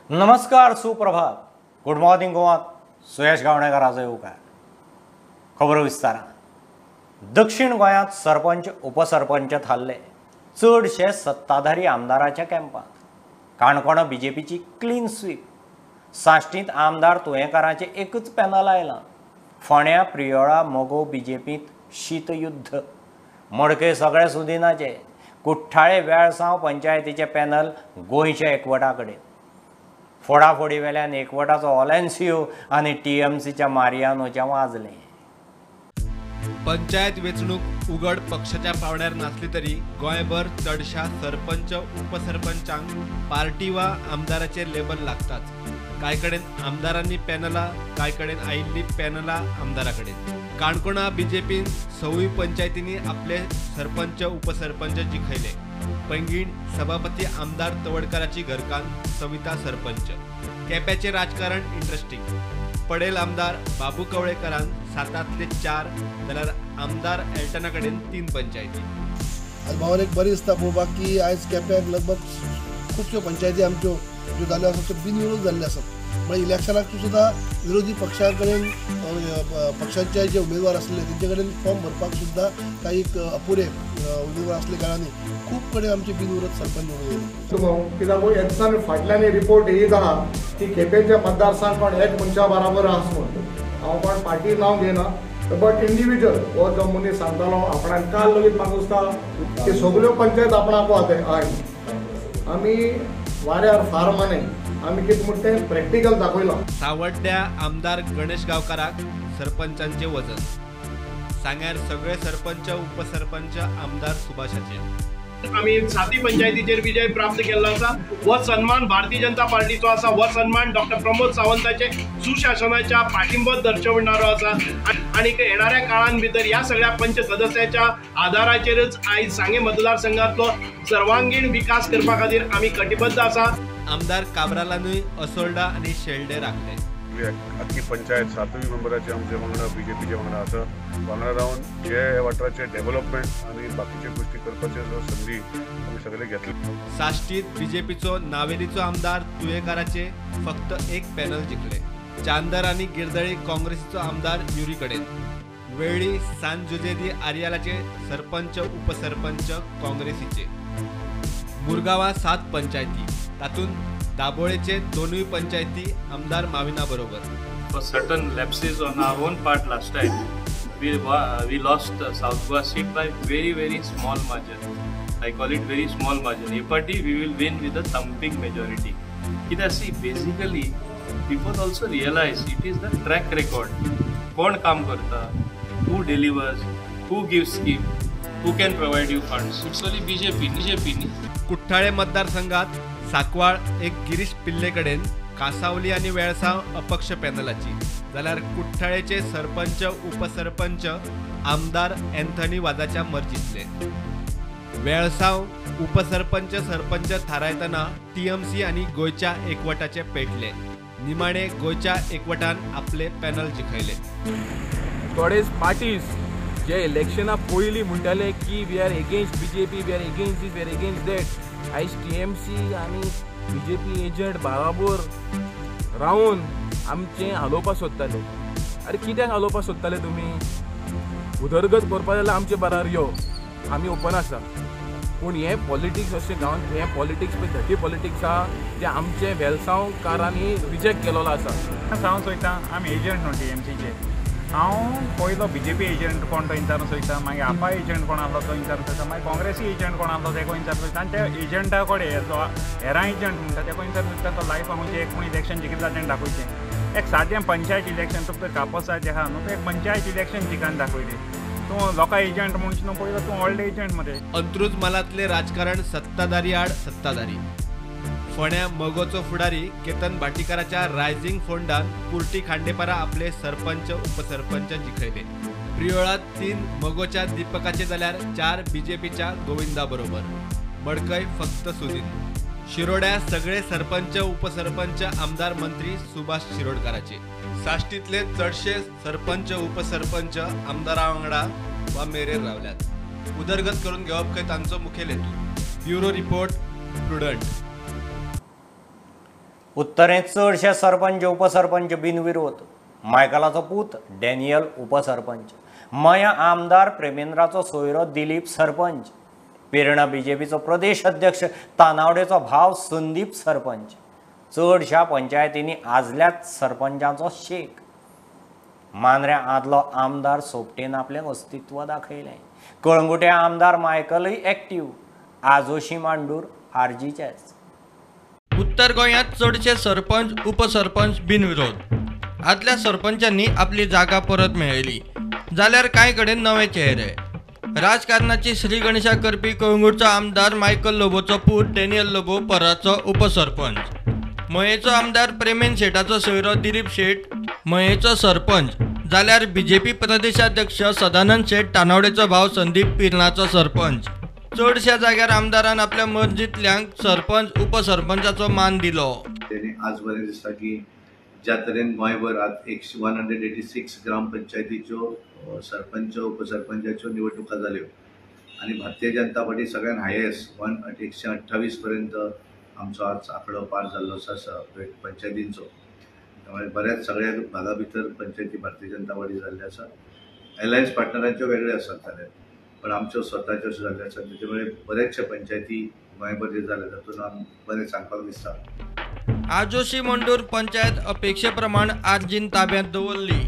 नमस्कार, सुप्रभात, good morning Goa. सुयश गावणेकर आज येवकार। खबरो विस्तारान। दक्षिण गोंयांत सरपंच उपसरपंच थारले, चडशे सत्ताधारी आमदाराच्या कॅम्पांत। काणकोणा बीजेपीची क्लीन स्वीप। साश्टींत आमदार तुयेंकारांचें एकूच पॅनल आयलां। फोंड्या, प्रियोळा, मगो बीजेपींत शीतयुद्ध। मडकय सगळे सुदिनाचे। कुठ्ठाळे, वेळसांव पंचायतीचें पॅनल गोंयच्या एकवटा कडेन। फोडाफोडी वेल्यान एकवटाचो ऑलेन्सियो आनी टीएमसीच्या मारियानोच्या वाजलें। पंचायत वेंचणूक उघड पक्षाच्या पावड्यार नासली तरी गोंयभर चडशा सरपंच उपसरपंचांक पार्टी वा आमदाराचेर लेबल लागताच। कांय कडेन आमदारांनी पॅनलां, कांय कडेन आयिल्लीं पॅनलां आमदारा कडेन। काणकोणा बीजेपीन सवूय पंचायतींनी आपले सरपंच उपसरपंच जिखयले। पैंगीण सभापती आमदार तवडकाराची घरकान्न सविता सरपंच। केप्याचें राजकारण इंट्रस्टिंग। पडेल आमदार बाबू कवळेकरान 7 4 जाल्यार आमदार एल्टना कडेन 3 पंचायती। आज भावान एक बरी दिसता पळोवपाक की आयज केप्याक लगभग खुबश्यो पंचायती आमच्यो ज्यो जाल्यो आसात त्यो बिनविरोध जाल्ल्यो आसात। म्हणजे इलेक्शनाक सुद्दां विरोधी पक्षा कडेन पक्षाचे जे उमेदवार आसले तेंचे कडेन फॉर्म भरपाक सुद्दां काही अपुरे उमेदवार आसले कारणान खूब कडेन आमचे बिनविरोध सरपंच निवडून येयले। कित्याक येतना फाटल्यान रिपोर्ट येयत आहा की केपेंच्या मतदारसंघ कोण एक मनशा बराबर आसा म्हणून। हांव कोण पार्टी नांव घेयना, बट इंडिविज्युअल हो जो मनीस सांगतालो आपणाक काल लेगीत म्हाका दिसता की सगल्यो पंचायत आपणाक आय आमी वाऱ्यार फार माने आमी कितें म्हणटा तें प्रॅक्टिकल दाखयलां। सावड्ड्या आमदार गणेश गांवकाराक सरपंचांचें वजन। सांग्यार सगळे सरपंच उपसरपंच आमदार सुभाषाचे। आमी 7 पंचायतीचेर विजय प्राप्त केल्लो आसा। हो सन्मान भारतीय जनता पार्टीचो आसा। हो सन्मान डॉक्टर प्रमोद सावंताचे सुशासनाच्या पाठिंबो दर्शवणारो आसा। आनी येणाऱ्या काळान भितर ह्या सगळ्या पंच सदस्याच्या आधाराचेरच आयज सांगें मतदारसंघातलो सर्वांगीण विकास करपा खातीर आमी कटिबद्ध आसा। आमदार काब्रालानूय असोल्डा आनी शेल्डे राखले। आख्खी पंचायत 7 मेंबराचे आमचे वांगडा बीजेपीचे वांगडा आसा। वांगडा रावन जे ह्या वाठाराचे डेव्हलपमेंट आनी बाकीच्यो गोश्टी करपाचे संदी आमी सगळे घेतली। साश्टीत बीजेपीचो नावेलीचो आमदार तुयेकाराचे फक्त 1 पॅनल जिखले। चांदर आनी गिरदळी काँग्रेसीचो आमदार युरी कडेन। वेळ्ळी सान जुजे दी आरियालाचे सरपंच उपसरपंच काँग्रेसीचे। मुरगांवां 7 पंचायती, तातूंत दाबोळेचे 2 पंचायती आमदार माविना बरोबर। For certain lapses on our own part last time, we lost South Goa seat by very very small margin. I call it very small margin. Hey party we will win with a thumping majority. कित्याक see basically people also realize it is the track record. कोण काम करता, who delivers, who gives scheme, who can provide you funds. It's only BJP, BJP न्ही। कुठ्ठाळे मतदारसंघात सांकवाळ एक गिरीश पिल्ले कडेन, कासावली आनी वेळसांव अपक्ष पॅनलाची, जाल्यार कुठ्ठाळेचे सरपंच उपसरपंच आमदार एन्थनी वाजाच्या मर्जीतले। वेळसांव उपसरपंच सरपंच थारायतना टीएमसी आनी गोंयच्या एकवटाचे पेटले। निमाणे गोंयच्या एकवटान आपले पॅनल जिखयले। थोडेच पार्टीज जे इलेक्शना पयलीं म्हणटाले की we are against BJP, we are against this, we are against that, आयज टीएमसी आनी बीजेपी एजंट बराबर रावन आमचें हालोवपाक सोदताले। अरे कित्याक हालोवपाक सोदताले तुमी? उदरगत करपा जाल्यार आमचे बराबर यो, आमी ओपन आसा। पूण हें पॉलिटिक्स अशें गांवांत हें पॉलिटिक्स पळय धटी पॉलिटिक्स आहा तें आमचें वेलसांवकारांनी रिजेक्ट केलेलो आसा। हांव सोयता आमी एजंट न्हू टीएमसीचे। हांव पयलो बीजेपी एजंट कोण तो विचारून सोयता, मागीर आपा एजंट कोण आसलो तो विचारून सोयता, मागीर काँग्रेसी एजंट कोण आसलो तेका विचारून सोयता, आनी त्या एजंटा कडेन जो हेरां एजंट म्हणटा तेका विचारून सोयता तो लायफाक खंयचें एक पूण इलेक्शन जिखला तेणें दाखोवचें। एक सादें पंचायत इलेक्शन तुका कापोसाचें आहा न्हू, एक पंचायत इलेक्शन जिखून दाखयलें तूं लोकां एजंट म्हणून न्हू पयलो तूं व्हडले एजंट मरे। अंत्रुज मालांतलें राजकारण सत्ताधारी आड सत्ताधारी। फोंड्या मगोचो फुडारी केतन भाटीकाराच्या रायझिंग फोंडान कुर्टी खांडेपारा आपले सरपंच उपसरपंच जिखयले। प्रियोळात 3 मगोच्या दीपकाचे जाल्यार 4 बीजेपीच्या गोविंदा बरोबर। मडकय फक्त सुदीन। शिरोड्या सगळे सरपंच उपसरपंच आमदार मंत्री सुभाष शिरोडकाराचे। साश्टीतले चडशे सरपंच उपसरपंच आमदारा वांगडा वा मेरेर रावल्यात। उदरगत करून घेवप खंय तांचो मुखेल हेतू। Bureau report, Prudent. उत्तरेंत चडशे सरपंच उपसरपंच बिनविरोध. मायकलाचो पूत डॅनियल उपसरपंच, मया आमदार प्रेमेंद्राचो सोयरो दिलीप सरपंच, पेरणा बीजेपीचो प्रदेश अध्यक्ष तानावडेचो भाव संदीप सरपंच. चडशा पंचायतींनी आजल्याच सरपंचांचो शेक. मांद्र्या आदलो आमदार सोपटेन आपलें अस्तित्व दाखयलें. कळंगुटे आमदार मायकलय एक्टीव. आजोशी मांडूर आरजीचेच. उत्तर गोंयांत चडशे सरपंच उपसरपंच बिनविरोध. आदल्या सरपंचांनी आपली जागा परत मेळयली, जाल्यार कांय कडेन नवे चेहरे. राजकारणाची श्रीगणेशा करपी कळंगूटचो आमदार मायकल लोबोचो पूत डॅनियल लोबो पराचो उपसरपंच, मयेचो आमदार प्रेमेन शेटाचो सोयरो दिलीप शेट मयेचो सरपंच, जाल्यार बीजेपी प्रदेशाध्यक्ष सदानंद शेट तानावडेचो भाव संदीप पिरणाचो सरपंच. चडश्या जाग्यार आमदारान आपल्या मर्जींतल्यांक सरपंच उपसरपंचाचो मान दिलो. आज बरें दिसता की ज्या तरेन गोंयभर आज 186 ग्रामपंचायतीच्यो सरपंच उपसरपंचाच्यो निवडणुका जाल्यो आनी भारतीय जनता पार्टी सगळ्यान हायेस्ट 128 पर्यंत आमचो आज आंकडो पार जाल्लो आसा पंचायतींचो. त्यामुळे बऱ्याच सगळ्या भागा भितर पंचायती भारतीय जनता पार्टी जाल्ली आसा. अलायन्स पार्टनरांच्यो वेगळे आसात जाल्यार, पण आमच्यो स्वताच्यो अश्यो जाल्ल्यो आसात. तेचे मुळे बऱ्याचशा पंचायती गोंयभर जे जाल्या तातूंत आमी बरें सांगपाक दिसता. आजोशी मंडूर पंचायत अपेक्षे प्रमाण आरजीन ताब्यात दवरली.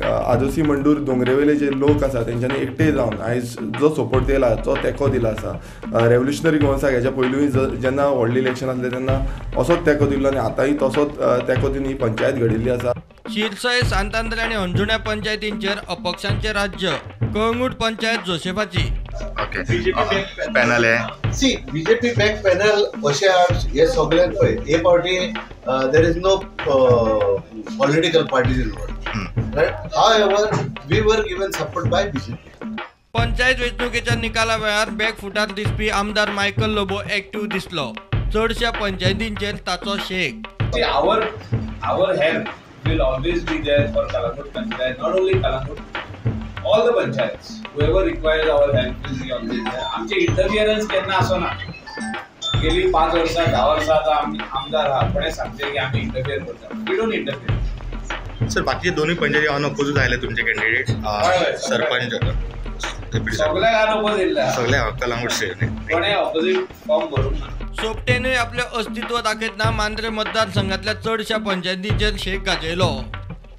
आजोसी मंडूर दोंगरेवेले जे लोक आसा तेंच्यांनी एकटे जावन आयज जो सपोर्ट दिला, जो तेंको दिला आसा रेव्होल्युशनरी गोवन्साक, हेच्या पयलूय जेन्ना व्हडलें इलेक्शन आसलें तेन्ना असोच तेंको दिल्लो आनी आतांय तसोच तेंको दिवन ही पंचायत घडिल्ली आसा. शिरसय, सांतांद्रे आनी अंजुण्या पंचायतींचेर अपक्षांचें राज्य. कळंगूट पंचायत जोसेफाची. पॅनल आहे सी बीजेपी बॅक पॅनल अशें हे सगळे पळय हे फावटी there is no political parties involved. Right? However, we were given support by BJP. Panchayat वेंचणुकेच्या निकाला वेळार बॅक फुटार दिसपी आमदार मायकल लोबो एक्टिव्ह दिसलो. चडश्या पंचायतींचेर ताचो शेक. Our help will always be there for Calangute Panchayat, not only Calangute, all the panchayats. Whoever requires our help will be always there. आमचे इंटरफियरन्स केन्ना आसना. गेली 5 वर्सां 10 वर्सां आतां आमी आमदार आहा, कोणें सांगचें की आमी इंटरफियर करता. We don't interfere. Sir, बाकीचे दोनूय पंचायती अनअपोजूच आयले तुमचे कॅन्डिडेट सरपंच सगळ्यांक अनअपोज येयल्ले, सगळे कलंगूट स्टेट कोणें ऑपोजीट फॉर्म भरूंक ना. सोपटेनूय आपलें अस्तित्व दाखयतना मांद्रे मतदारसंघातल्या चडश्या पंचायतींचेर शेक गाजयलो.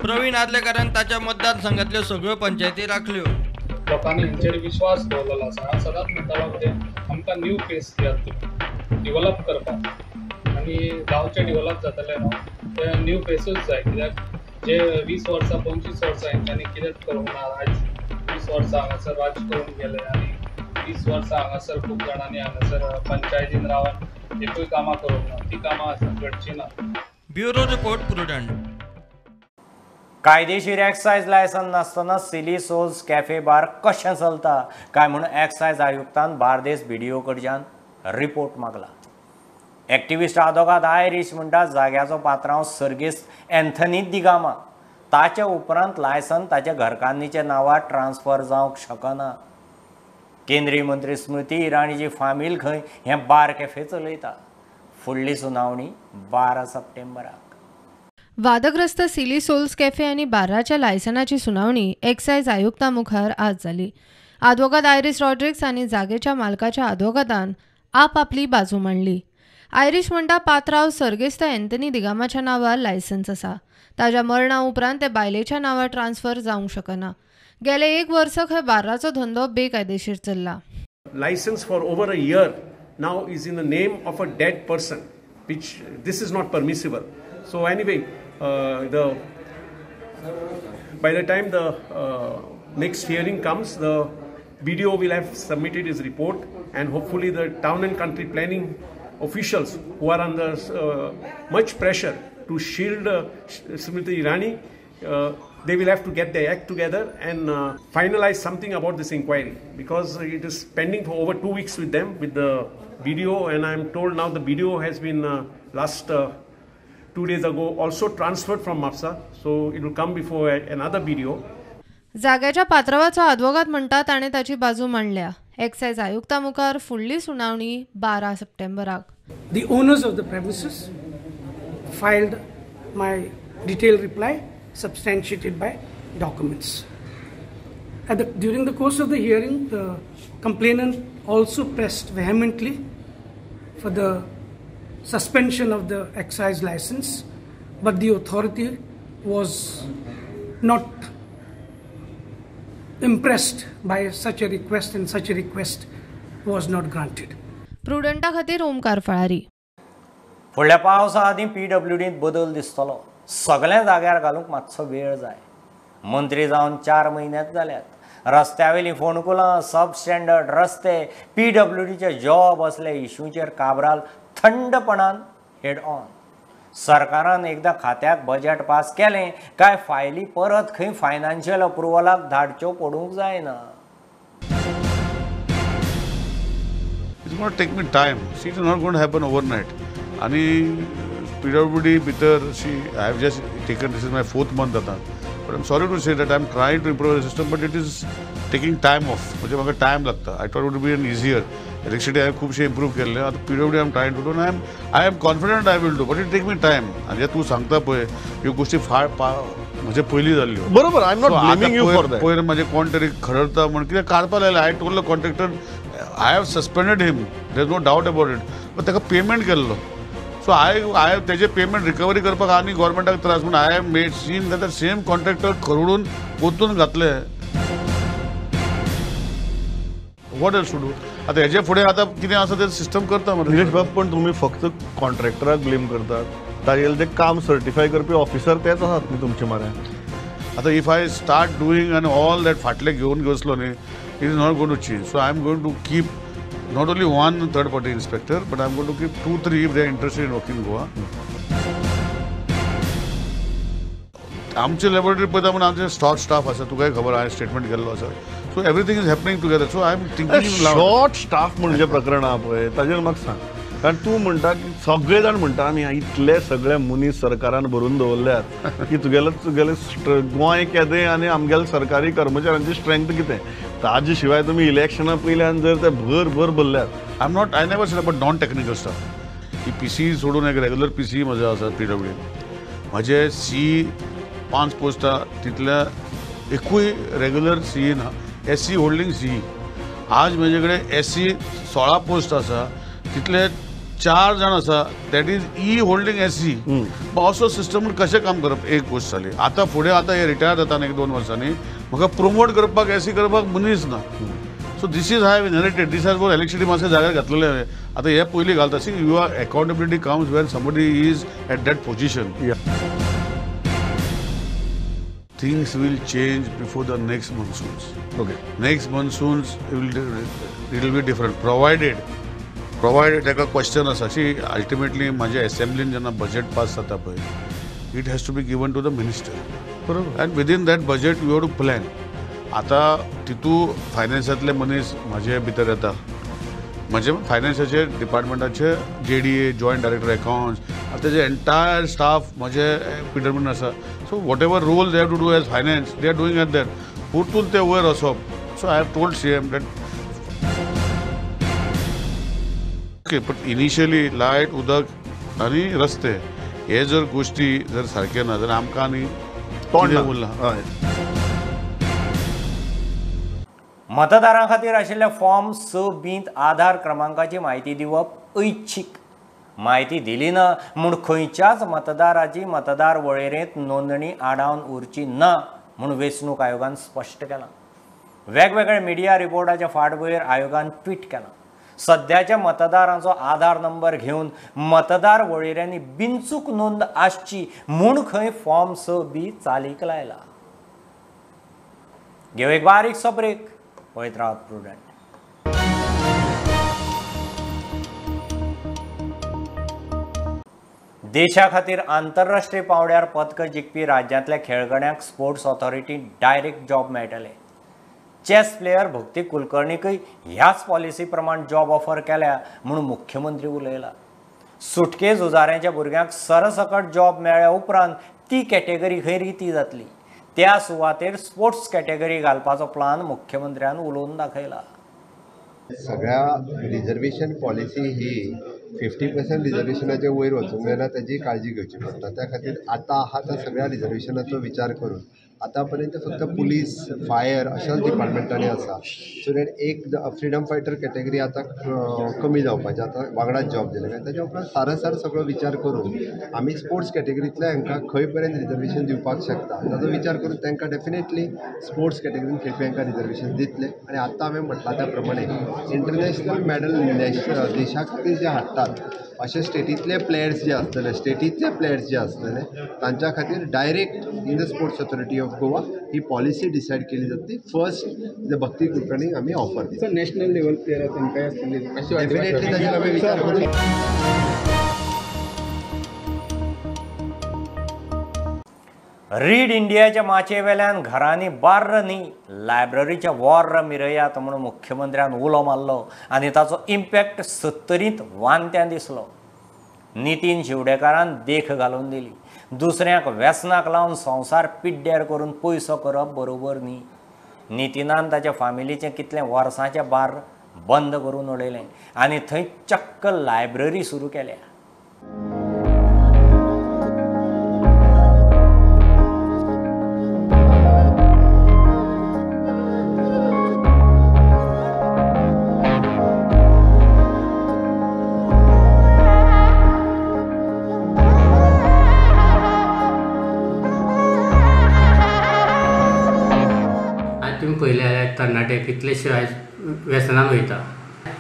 प्रवीण आर्लेकारान ताच्या मतदारसंघातल्यो सगळ्यो पंचायती राखल्यो. लोकांनी हेंचेर विश्वास दवरलेलो आसा. हांव सदांच म्हणटालो कितें आमकां न्यू फेस दियात तुमी डिवलप करपाक, आनी गांवचें डिवलप जातलें न्हू तें न्यू फेसूच जाय. कित्याक जे 20 वर्सां 25 वर्सां हेंच्यांनी कितेंच करूंक ना. आयज 20 वर्सां हांगासर राज करून गेले आनी 20 वर्सां हांगासर खूब जाणांनी हांगासर पंचायतीन रावन एकूय कामां करूंक ना, ती कामां घडची ना. Bureau report, Prudent. कायदेशीर एक्सायज लायसन नासतना सिली सोल्स कॅफे बार कशें चलता काय म्हूण एक्सायज आयुक्तान बार्देस बीडीओ कडच्यान रिपोर्ट मागला. एक्टिविस्ट आदोगाद आयरीश म्हणटा जाग्याचो पात्रांव सर्गेस्त एन्थनी दिगामा, ताच्या उपरांत लायसन ताच्या घरकान्नीच्या नांवार ट्रान्सफर जावंक शकना. केंद्रीय मंत्री स्मृती इराणीची फामील खंय हें बार कॅफे चलयता. फुडली सुनावणी 12 सप्टेंबराक. वादग्रस्त सिली सोल्स कॅफे आनी बार्राच्या लायसनाची सुनावणी एक्सायज आयुक्ता मुखार आज जाली. आदवोगाद आयरीस रॉड्रिक्स आनी जागेच्या मालकाच्या आदवोगादान आपआपली बाजू मांडली. आयरीश म्हणटा पात्राव सर्गेस्त एन्थनी दिगामाच्या नांवार लायसन्स आसा, ताज्या मरणा उपरांत ते बायलेच्या नांवार ट्रान्सफर जावंक शकना. गेले 1 वर्स खंय बार्राचो धंदो बेकायदेशीर चल्ला. Licence for over a year now is in the name of a dead person, which this is not permissible. So anyway, by the time the next hearing comes, the BDO will have submitted his report, and hopefully the town and country planning officials who are under much pressure to shield Smriti Irani, they will have to get their act together and finalize something about this inquiry, because it is pending for over 2 weeks with them, with the BDO, and I am told now the BDO has been last 2 days ago also transferred from Mapsa, so it will come before another BDO. जाग्याच्या पात्रावाचो आदवोगाद म्हणटा ताणें ताची बाजू मांडल्या. Excise Ayukta मुखार फुडली सुनावणी 12 सप्टेंबराक. The owners of the premises filed my detailed reply substantiated by documents. During the course of the hearing, the complainant also pressed vehemently for the suspension of the excise license, but the authority was not impressed by such a request, and such a request was not granted. प्रुडंटा खातीर ओमकार फळारी. फुडल्या पावसा आदीं पीडब्ल्यूडींत बदल दिसतलो. सगळ्या जाग्यार घालूंक मातसो वेळ जाय. मंत्री जावन 4 म्हयन्यात जाल्यात. रस्त्यावेलीं फोंडकुलां, सब स्टँडर्ड रस्ते, पीडब्ल्यूडीचे जॉब असले इशूंचेर काब्राल थंडपणान हेड ऑन. सरकारान एकदां खात्याक बजेट पास केलें काय फायली परत खंय फायनान्शियल अप्रुवलाक धाडच्यो पडूंक जायना. It's gonna take me time. See, it's not gonna happen overnight. आनी पीडब्ल्यूडी भितर see I have just taken, this is my 4th month आतां. But I am sorry to say that I am trying to improve the system, but it is taking time off. म्हणजे म्हाका time लागता. I thought would be an easier. Electricity हांवें खुबशें improve केल्लें, आतां PWD I am trying to do, I am confident I will do, but it take me time. आनी जें तूं सांगता पळय ह्यो गोश्टी फार म्हजे पयलीं जाल्ल्यो. बरोबर, I am not blaming you for that. पयर म्हजें कोण तरी खरडता म्हण कितें काडपा लायलें. I told the contractor I have suspended him, there is no doubt about it, but ताका पेमेंट केल्लो. सो I तेजे पेमेंट रिकवरी करपाक आनी गोवोरमेंटाक त्रास म्हूण I have made seen that the same contractor खरडून पोतून घातले. What else to do? आतां हेजे फुडें आतां कितें आसा तें सिस्टम करता मरे. निलेश बाब, पण तुमी फक्त कॉन्ट्रॅक्टराक ब्लेम करतात, ताजें तें काम सर्टिफाय करपी ऑफिसर तेच आसात न्ही तुमचे मरे. आतां if I start doing आनी ऑल that फाटले घेवन बसलो न्ही, it is not going to change. So I am going to keep not only one third party inspector, but I am going to keep 2-3 if they are interested in working Goa. आमचे laboratory पळयता म्हूण आमचे short staff आसा, तुकाय खबर, हांवें statement केल्लो आसा. So everything is happening together. So I am thinking short staff म्हणजे प्रकरण आहा पळय ताजेर म्हाका सांग, कारण तूं म्हणटा की सगळे जाण म्हणटा आमी इतले सगळे मनीस सरकारान भरून दवरल्यात की तुगेले तुगेले गोंय केदें आनी आमगेले सरकारी कर्मचाऱ्यांची स्ट्रेंथ कितें, ताजे शिवाय तुमी इलेक्शना पयल्यान जर ते भर भर भरल्यात. I am not, I never said about non technical staff. He P C सोडून एक रेगुलर पी सी म्हजो आसा पीडब्ल्यूडी. म्हजे सी 5 पोस्टां तितल्या एकूय रेगुलर सी ना, एस सी होल्डींग सी. आज म्हजे कडेन एस सी 16 पोस्ट आसा, तितले 4 जाण आसा, that is E holding S C. असो सिस्टम कशें काम करप एक गोश्ट जाली. आतां फुडें आतां हे रिटायर जाता 1-2 वर्सांनी, म्हाका प्रोमोट करपाक एस सी करपाक मनीस ना. So this is I have inherited, this has for electricity मातशें जाग्यार घातलेलें हांवें. आतां हे पयलीं घालता. See, you are accountability comes when somebody is at that position. Things will change before the next monsoons. Okay. Next monsoons it will be different. Provided ताका question आसा. सी अल्टिमेटली म्हाज्या एसेंब्लीन जेन्ना बजेट पास जाता पळय, it has to be given to the minister. बरोबर. And within that budget you have to plan. आतां तितू फायनान्सांतले मनीस म्हाजे भितर येता, म्हजे फायनान्साचे डिपार्टमेंटाचे J D A, joint director accounts, आतां तेजे एंटायर स्टाफ म्हजे पीडब्ल्यूडीन आसा. So whatever role they have to do as finance, they are doing at that. परतून ते वयर वचप. So I have told C M that okay, but initially light, उदक आनी रस्ते हे जर गोश्टी जर सारके ना जाल्यार आमकां आनी तोंड कितें उरलां. हय. मतदारां खातीर आशिल्ल्या फॉर्म 6 बींत आधार क्रमांकाची म्हायती दिवप ऐच्छीक. म्हायती दिली ना म्हूण खंयच्याच मतदाराची मतदार वळेरेंत नोंदणी आडावन उरची ना म्हूण वेंचणूक आयोगान स्पश्ट केलां. वेगवेगळ्या मिडिया रिपोर्टाच्या फाटभुंयेर आयोगान ट्वीट केलां. सद्याच्या मतदारांचो आधार नंबर घेवन मतदार वळेऱ्यांनी बिनचूक नोंद आसची म्हूण खंय फॉर्म 6 बी चालीक लायला. घेवं एक बारीकसो ब्रेक. पळयत रावात प्रुडंट. देशा खातीर आंतरराष्ट्रीय पांवड्यार पदकां जिखपी राज्यांतल्या खेळगड्यांक स्पोर्ट्स ऑथॉरिटी डायरेक्ट जॉब मेळटले. चॅस प्लेयर भक्ती कुलकर्णीकय ह्याच पॉलिसी प्रमाण जॉब ऑफर केल्या म्हूण मुख्यमंत्री उलयला. सुटके झुजाऱ्यांच्या भुरग्यांक सरसकट जॉब मेळ्ळ्या उपरांत ती कॅटेगरी खंय रिती जातली, त्या सुवातेर स्पोर्ट्स कॅटेगरी घालपाचो प्लान मुख्यमंत्र्यान उलोवन दाखयला. सगळ्या रिजर्वेशन पॉलिसी ही 50% रिजर्वेशनाच्या वयर वचूंक जायना, ताजी काळजी घेवची पडटा. त्या खातीर आतां आहा त्या सगळ्या रिजर्वेशनाचो विचार करून आतां पर्यंत फक्त पुलीस, फायर अशाच डिपार्टमेंटांनी आसा. सो that एक फ्रिडम फायटर कॅटेगरी आतां कमी जावपाची, आतां वांगडाच जॉब दिले काय ताच्या उपरांत सारासार सगळो विचार करून आमी स्पोर्ट्स कॅटेगरींतल्या हांकां खंय पर्यंत रिजर्वेशन दिवपाक शकता ताजो विचार करून तांकां डेफिनेटली स्पोर्ट्स कॅटेगरीन खेळपी हांकां रिजर्वेशन दितले. आनी आतां हांवें म्हटलां त्या प्रमाणे इंटरनॅशनल मॅडल नॅशनल देशा खातीर जे हाडटात अशे स्टेटींतले प्लेयर्स जे आसतले, स्टेटींतले प्लेयर्स जे आसतले तांच्या खातीर direct in the sports authority of Goa he policy decide केली जातली. फर्स्ट भक्ती कुलकर्णी आमी ऑफर दिली. नॅशनल लेवल प्लेयर तांकां आसतली डेफिनेटली ताजेर आमी विचार करून. रीड इंडियाच्या माचये वेल्यान घरांनी बार्र न्ही लायब्ररीच्या वॉर्र मिरयात म्हणून मुख्यमंत्र्यान उलो मारलो आनी ताचो इम्पॅक्ट सत्तरींत वांत्यान दिसलो. नितीन शिवडेकारान देख घालून दिली. दुसऱ्यांक व्यसनाक लावन संवसार पिड्ड्यार करून पयसो करप बरोबर न्ही. नितीनान ताच्या फामिलीचें कितलें वर्सांचें बार्र बंद करून उडयलें आनी थंय चक्क लायब्ररी सुरू केल्या. तरणाटे कितलेशे आयज व्यसनान वयता,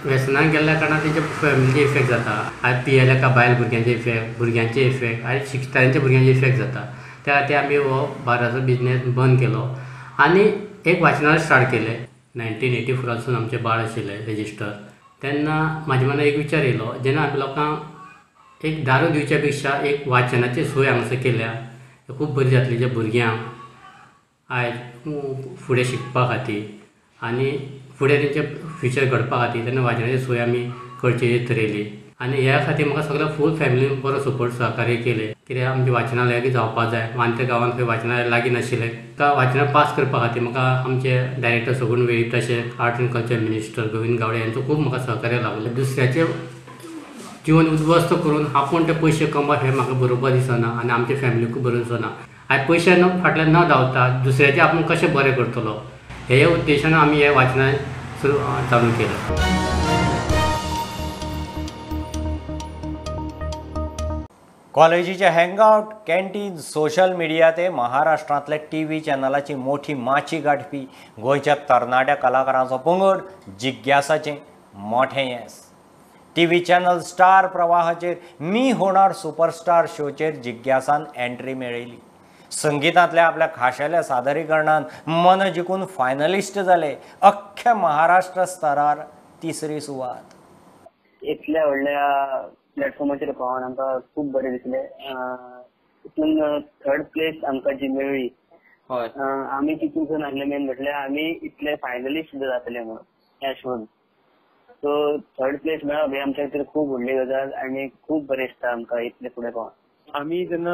व्यसनान गेल्ल्या कारणान तेंच्या फॅमिलीचे इफेक्ट जाता. आयज पियेल्या का बायल भुरग्यांचे इफेक्ट, भुरग्यांचे इफेक्ट, आयज शिकतांचे भुरग्यांचे इफेक्ट जाता. त्या खातीर आमी हो बाराचो बिजनेस बंद केलो आनी एक वाचनालय स्टार्ट केलें. 1984 आमचें बाळ आशिल्लें रेजिस्टर. तेन्ना म्हाज्या मनान एक विचार येयलो, जेन्ना आमी लोकांक एक दारू दिवच्या पेक्षा एक वाचनाची सोय हांगासर केल्या खूब बरी जातली, ज्या भुरग्यांक आयज फुडें शिकपा खातीर आनी फुडें तेंचें फ्युचर घडपा खातीर तेन्ना वाचनाची सोय आमी करची थरयली. आनी ह्या खातीर म्हाका सगळ्या फूल फॅमिलीन बरो सपोर्ट सहकार्य केलें. कित्याक आमचें वाचनालय जावपा जाय, आमच्या गांवांत खंय वाचनालय लागीं नाशिल्लें. त्या वाचनालय पास करपा खातीर म्हाका आमचे डायरेक्टर सगूण वेळीप तशें art and culture minister Govind Gawade यांचो खूब म्हाका सहकार्य लागलें. दुसऱ्याचें जिवन उद्ध्वस्त करून आपूण ते पयशे कमोवप हें म्हाका बरोबर दिसना आनी आमच्या फॅमिलीकूय बरोबर दिसना. आयज पयशे फाटल्यान न धांवता दुसऱ्याचें आपूण कशें बरें करतलो हे उद्देशान आमी हें वाचनालय चालू केलें. कॉलेजीचे हँगआउट, कॅन्टीन, सोशल मिडिया ते महाराष्ट्रांतल्या टी व्ही चॅनलाची मोठी माची गांठपी गोंयच्या तरणाट्या कलाकारांचो पंगड जिज्ञासाचें मोठें येस. टी व्ही चॅनल स्टार प्रवाहाचेर मी होणार सुपरस्टार शोचेर जिज्ञासान एंट्री मेळयली. संगीतांतल्या आपल्या खाशेल्या सादरीकरणान मन जिखून फायनलिस्ट जाले. अख्ख्या महाराष्ट्र स्तरार तिसरी सुवात. इतल्या व्हडल्या प्लॅटफॉर्माचेर पावोन आमकां खूब बरें दिसलें. तितून थर्ड प्लेस आमकां जी मेळ्ळी, आमी तितून नासले मेन म्हटल्यार आमी इतले फायनलिस्ट सुद्दां जातले म्हणून ह्या शोन. सो थर्ड प्लेस मेळप हे आमच्या खातीर खूब व्हडली गजाल आनी खूब बरें दिसता आमकां इतले फुडें पावोन. आमी जेन्ना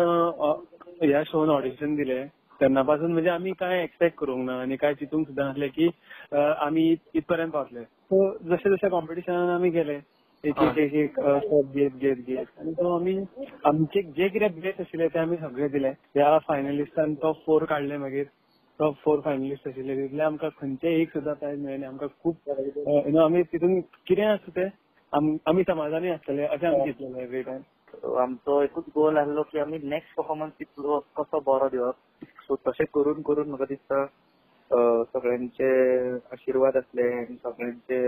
ह्या शोन ऑडिशन दिलें तेन्ना पासून म्हणजे आमी कांय एक्सपेक्ट करूंक ना आनी कांय चिंतूंक सुद्दां नासलें की आमी इतपर्यंत पावतले. सो जशें जशें कॉम्पिटिशनान आमी गेले एक एक एक एक स्टेप घेत घेत घेत आनी तो आमी आमचे जे कितें बेस्ट आशिल्ले ते आमी सगळे दिले. ह्या फायनलिस्टान टॉप 4 काडले, मागीर टॉप 4 फायनलिस्ट आशिल्ले तितले आमकां खंयचे एक सुद्दां प्रायज मेळ्ळें. आमकां खूब you know आमी तितून कितें आसता तें आमी समाधानी आसतले अशें आमी चिंतलेलें एवरी टायम. आमचो एकूच गोल आसलो की आमी नेक्स्ट परफॉर्मन्स कितलो कसो बरो दिवप. सो तशें करून करून म्हाका दिसता सगळ्यांचे आशिर्वाद आसले आनी सगळ्यांचे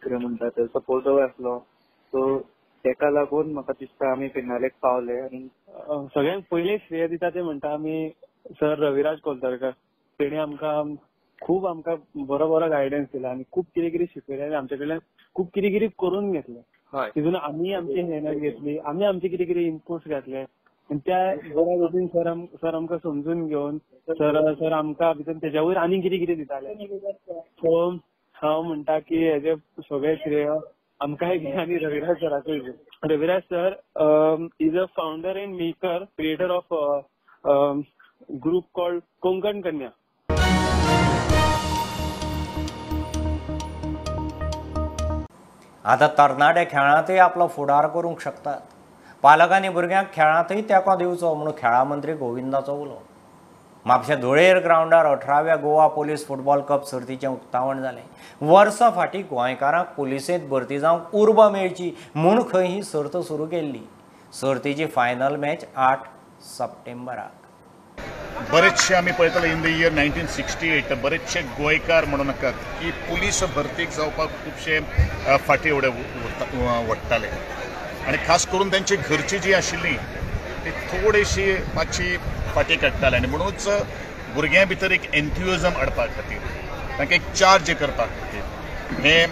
कितें म्हणटा ते सपोर्टूय आसलो. सो तेका लागून म्हाका दिसता आमी फिनालेक पावले. आनी सगळ्यांत पयलीं श्रेय दिता ते म्हणटा आमी सर रविराज कोलतरकर. तेणी आमकां खूब आमकां बरो बरो गायडन्स दिला आनी खूब कितें कितें शिकयलें आनी आमचे कडल्यान खूब कितें कितें करून घेतलें. तितून आमी आमची मेहनत घेतली, आमी आमचे कितें कितें इनपुट्स घातले आनी त्या बऱ्या भशेन सर आमकां समजून घेवन सर आमकां भितर तेज्या वयर आनी कितें कितें दिताले. सो हांव म्हणटा की हेजे सगळें श्रेय आमकांय बी आनी रविराज सराकूय बी. Raviraj sir is a founder and maker, creator of group called Konkan Kanya. आतां तरणाटे खेळांतय आपलो फुडार करूंक शकतात. पालकांनी भुरग्यांक खेळांतय तेंको दिवचो म्हणून खेळां मंत्री गोविंदाचो उलो. म्हापशें धुळेर ग्रावंडार 18व्या गोवा पुलीस फुटबॉल कप सर्तीचें उक्तावण जालें. वर्सां फाटीं गोंयकारांक पुलिसेंत भरती जावंक उर्बा मेळची म्हूण खंय ही सर्त सुरू केल्ली. सर्तीची फायनल मॅच 8 सप्टेंबराक. बरेचशे आमी पळयतले इन the year 1968 बरेचशे गोंयकार म्हणू नाकात की पुलीस भरतीक जावपाक खुबशे फाटीं वडटाले आनी खास करून तांची घरची जी आशिल्ली ती थोडीशी मातशी फाटीं काडटाले आनी म्हणूच भुरग्यां भितर एक एन्थुजियाझम हाडपा खातीर तांकां एक चार्ज करपा खातीर हें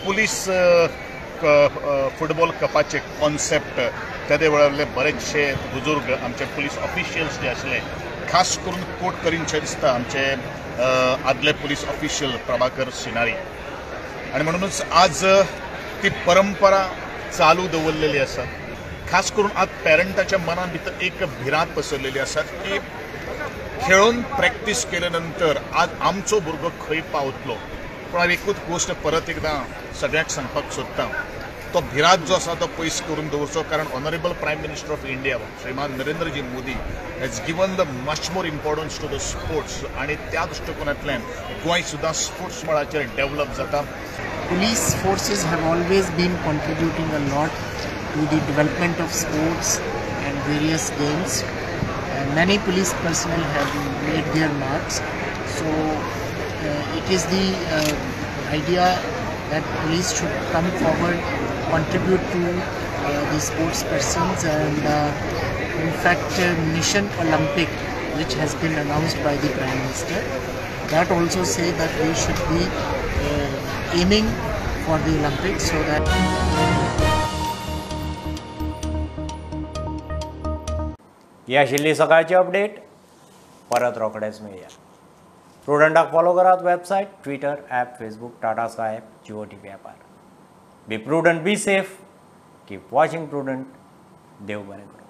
पुलीस फुटबॉल कपाचे कॉन्सेप्ट तेदे वेळार बरेचशे बुजुर्ग आमचे पुलीस ऑफिशियल्स जे आशिल्ले खास करून कोट करीनशें दिसता आमचे आदले पुलीस ऑफिशियल प्रभाकर सिनारी आनी म्हणूनच आज ती परंपरा चालू दवरलेली आसा. खास करून आज पेरंटाच्या मनान भितर एक भिरांत पसरलेली आसा की खेळून प्रॅक्टीस केले नंतर आज आमचो भुरगो खंय पावतलो. पूण हांव एकूच गोश्ट परत एकदां सगळ्यांक सांगपाक सोदता, तो भिरांत जो आसा तो पयस करून दवरचो, कारण honourable prime minister of India Shriman Narendraji Modi has given the much more importance to the sports आनी त्या दृश्टिकोनांतल्यान गोंय सुद्दां स्पोर्ट्स मळाचेर डेव्हलप जाता. Police forces have always been contributing a lot to the development of sports and various games. Many police personnel have made their marks. So it is the idea that police should come forward, contribute to the sports persons, and in fact Mission Olympic, which has been announced by the Prime Minister, that also say that we should be aiming for the Olympics so that. ही आशिल्ली सकाळची update. परत रोखडेच मेळया. प्रुडंटाक follow करात website, Twitter, app, Facebook, Tata Sky app, Jio TV ॲपार. Be prudent, be safe, keep watching Prudent. देव बरें करूं.